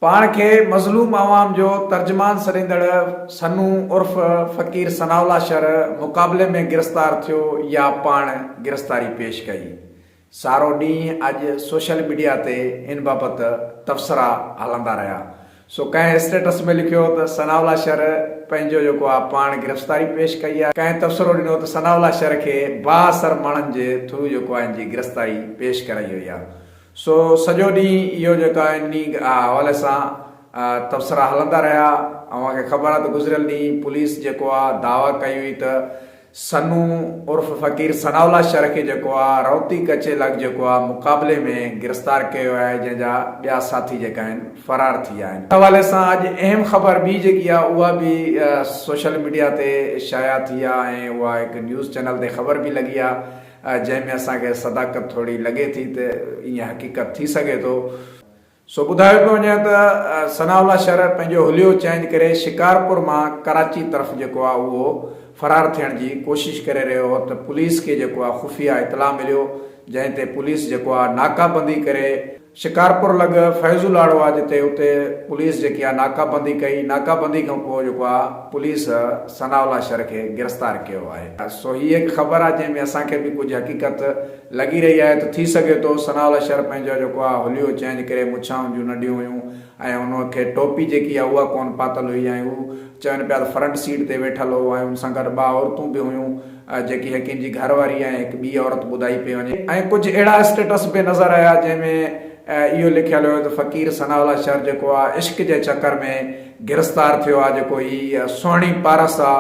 پاڻ کي مظلوم عوام جو ترجمان سڏيندڙ سنو عرف فقير ثناء الله شر مقابلي ۾ گرفتار ٿيو يا پاڻ گرفتاري پيش ڪئي. سارو ڏينهن اڄ سوشل ميڊيا تي ان بابت تبصرا هلندا رهيا. سو ڪنهن اسٽيٽس ۾ لکيو ته ثناء الله شر پنهنجو جيڪو آ پاڻ گرفتاري پيش ڪئي آ. ڪنهن تبصرو ڏنو ته ثناء الله شر کي بااثر ماڻهن جي ٿرو جيڪو آ ان جي گرفتاري پيش ڪرائي وئي آ. سو سڄو ڏينهن اهو جيڪا انهي حوالي سان تبصرا هلندا رهيا. اوهان کي خبر آهي ته گذريل ڏينهن پوليس جيڪو آ دعويٰ ڪئي هئي ته سنو عرف فقير ثناء الله شر کي جيڪو آ رونتي ڪچي لڳ جيڪو آ مقابلي ۾ گرفتار ڪيو آهي جنهن جا ٻيا ساٿي جيڪا آهن فرار ٿي ويا آهن. ان حوالي سان اڄ اهم خبر ٻي جيڪي آ اها به سوشل ميڊيا تي شايع ٿي آ ۽ اها هڪ نيوز چينل تي خبر به لڳي آ. جنهن ۾ اسان کي صداقت ٿوري لڳي ٿي ته ائين حقيقت ٿي سگهي ٿو. سو ٻڌايو پيو وڃي ته ثناء الله شر پنهنجو حليو چينج ڪري شڪارپور مان ڪراچي طرف جيڪو آهي اهو فرار ٿيڻ جي ڪوشش ڪري رهيو هو ته پوليس کي جيڪو آهي خفيه اطلاع مليو جنهن تي پوليس جيڪو آهي ناڪابندي ڪري شڪارپور لڳ فيضو لاڙو آ جتي اتي پوليس جيڪي آ ناڪابندي ڪئي ناڪابندي کان پوء جيڪو آ پوليس ثناء الله شر کي گرفتار ڪيو آهي. سو هي هڪ خبر آ جنهن ۾ اسان کي به ڪجهه حقيقت لڳي رهي آهي ته ٿي سگهي ٿو ثناء الله شر پنهنجو جيڪو آ حليو چينج ڪري مڇان هن جون ننڍيون هيون ۽ هن کي ٽوپي جيڪي آ اها ڪون پاتل هئي ۽ هو چون پيا ته فرنٽ سيٽ تي ويٺل هو ۽ ان سان گڏ ٻه عورتون به هيون جيڪي هڪ ان جي گهر واري ۽ هڪ ٻي عورت ٻڌائي پئي وڃي ۽ ڪجهه اهڙا اسٽيٽس به نظر آيا جنهن ۾ اهو لکيل هيو ته فقير ثناء الله شر جيڪو آ عشق جي چڪر ۾ گرفتار ٿيو آ جيڪو هي سهڻي پارس آ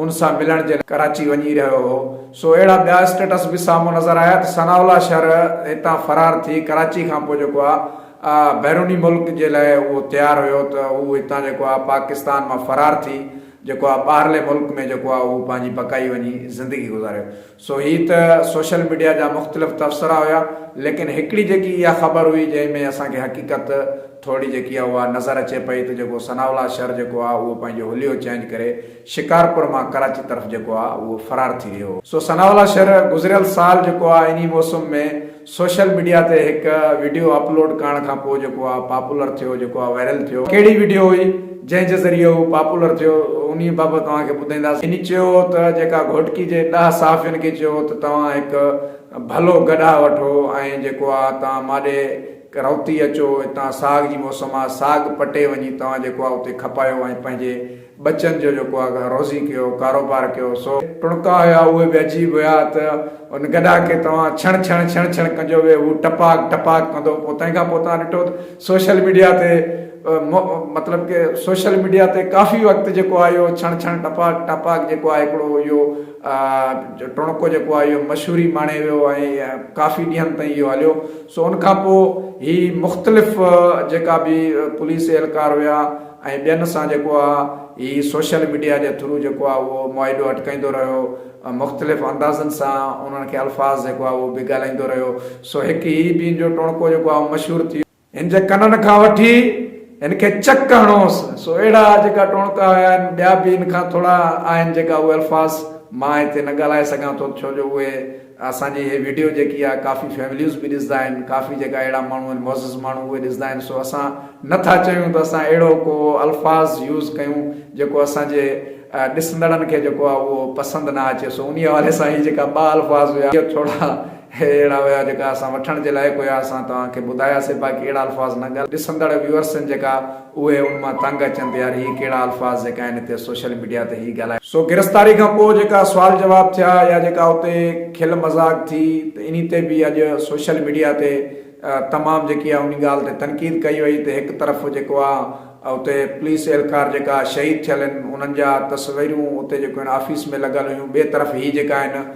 ان سان ملڻ جي لاء ڪراچي وڃي رهيو هو سو اهڙا ٻيا اسٽيٽس به سامهون نظر آيا ته ثناء الله شر هتان فرار ٿي ڪراچي کان پوء جيڪو آ بيروني ملڪ جي لاء اهو تيار هيو ته هو هتان جيڪو آ پاڪستان مان فرار ٿي جيڪو آ ٻاهرلي ملڪ ۾ جيڪو آ اهو پنهنجي بقائي وڃي زندگي گذاريو سو هي ته سوشل ميڊيا جا مختلف تبصرا هيا ليڪن هڪڙي جيڪي اها خبر هئي جنهن ۾ اسان کي حقيقت ٿوري جيڪي آ اها نظر اچي پئي ته جيڪو ثناء الله شر جيڪو آ اهو پنهنجو حليو چينج ڪري شڪارپور مان ڪراچي طرف جيڪو آ اهو فرار ٿي رهيو هو. سو ثناء الله شر گذريل سال جيڪو آ انهي موسم ۾ سوشل ميڊيا تي هڪ وڊيو اپلوڊ ڪرڻ کان پوء جيڪو آ پاپولر ٿيو جيڪو آ وائرل ٿيو. ڪهڙي وڊيو هئي جنهن جي ذريعي هو پاپولر ٿيو انهي بابت توهان کي ٻڌائينداسين. هن چيو هو ته جيڪا گهوٽڪي جي ڏهه صحافين کي چيو هو ته توهان هڪ ڀلو گڏهه وٺو ۽ جيڪو آ توهان ماڏي روتي اچو هتان ساڳ جي موسم آ ساڳ پٽي وڃي توهان جيڪو آ اتي کپايو ۽ پنهنجي ٻچن جو جيڪو آ روزي ڪيو، ڪاروبار ڪيو، سو ٽڻڪا هيا اهي به عجيب هيا ته ان گڏهه کي توهان ڇڻ ڇڻ ڇڻ ڇڻ ڪنجو وي هو ٽپاڪ ٽپاڪ ڪندو پوء تنهن کان پوء توهان ڏٺو ته سوشل ميڊيا تي مطلب ڪي سوشل ميڊيا تي ڪافي وقت جيڪو آ اهو ڇڻ ڇڻ ٽپاڪ ٽپاڪ جيڪو آ هڪڙو اهو ٽڻڪو جيڪو آ اهو مشهوري ماڻي ويو ۽ ڪافي ڏينهن تائين اهو هليو سو ان کان پوء هي مختلف جيڪا به پوليس اهلڪار هيا ۽ ٻين سان جيڪو آ هي سوشل ميڊيا جي ٿرو جيڪو آ اهو معاهدو اٽڪائيندو رهيو مختلف اندازن سان انهن کي الفاظ جيڪو آ اهو به ڳالهائيندو رهيو سو هڪ هي به ان جو ٽوڻڪو جيڪو آ مشهور ٿي هن جي ڪنن کان وٺي هن کي چڪ هڻوس سو اهڙا جيڪا ٽوڻڪا هيا آهن ٻيا به هن کان ٿورا آهن جيڪا اهي الفاظ مان هتي نه ڳالهائي سگهان ٿو ڇو جو اهي اسان جي هي وڊيو جيڪي آ ڪافي فيمليز به ڏسندا آهن ڪافي جيڪا اهڙا ماڻهو آهن معزز ماڻهو اهي ڏسندا آهن سو اسان نه ٿا چاهيون ته اسان اهڙو ڪو الفاظ يوز ڪيون جيڪو اسان جي ڏسندڙن کي جيڪو آ اهو پسند نه اچي سو انهي حوالي سان هي جيڪا ٻه الفاظ هيا اهي ٿورا اهڙا هيا جيڪا اسان وٺڻ جي لائق هيا اسان توهان کي ٻڌاياسي باقي اهڙا الفاظ نه ڳالهه ڏسندڙ ويورس آهن جيڪا اهي ان مان تنگ اچن ته يار هي ڪهڙا الفاظ جيڪا آهن هتي سوشل ميڊيا تي هي ڳالهائي سو گرفتاري کان پوء جيڪا سوال جواب ٿيا يا جيڪا اتي کل مذاق ٿي ته انهي تي به اڄ سوشل ميڊيا تي تمام جيڪي آهي انهي ڳالهه تي تنقيد ڪئي وئي ته هڪ طرف جيڪو آهي اتي پوليس اهلڪار جيڪا شهيد ٿيل آهن انهن جا تصويرون اتي جيڪو آهن آفيس ۾ لڳل هيون ٻئي طرف هي جيڪا آهن.